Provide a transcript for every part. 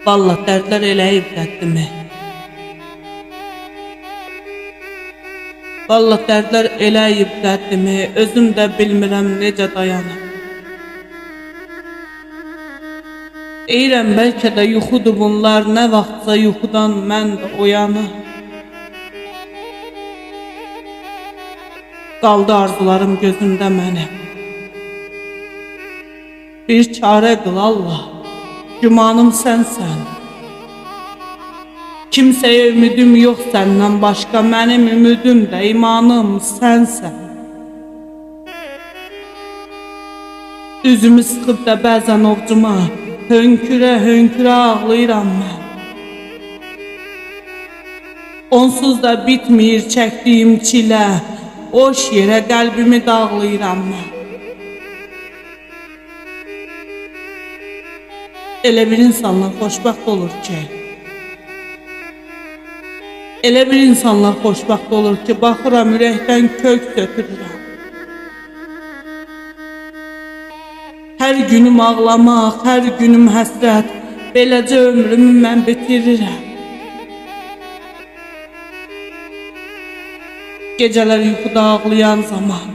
Vallah dərdlər eləyib dərdimi. Vallah dərdlər eləyib dərdimi, özüm də bilmirəm necə dayanım. Deyirəm bəlkə də yuxudur bunlar, nə vaxtsa yuxudan mən də oyanım. Qaldı arzularım gözümdə mənim. Bir çarə qıl Allah, gümanım sənsən. Kimsəyə ümidim yox səndən başqa, mənim ümidim də imanım sənsən. Üzümü sıxıb da bəzən ovcuma, hönkürə hönkürə ağlayıram mən. Onsuz da bitmir çəkdiyim çilə, boş yerə qəlbimi dağlayıram mən. Elə bir insanlar xoşbəxt olur ki, elə bir insanlar xoşbəxt olur ki, baxıram ürəkdən kök sökürürəm. Hər günüm ağlamaq, hər günüm həsrət, beləcə ömrümü mən bitirirəm. Gecələr yuxuda ağlayan zaman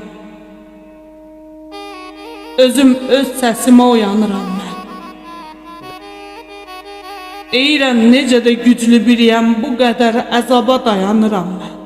özüm öz səsimə oyanıram mən. Deyirəm necə də güclü biriyəm, bu qədər əzaba dayanıram mən.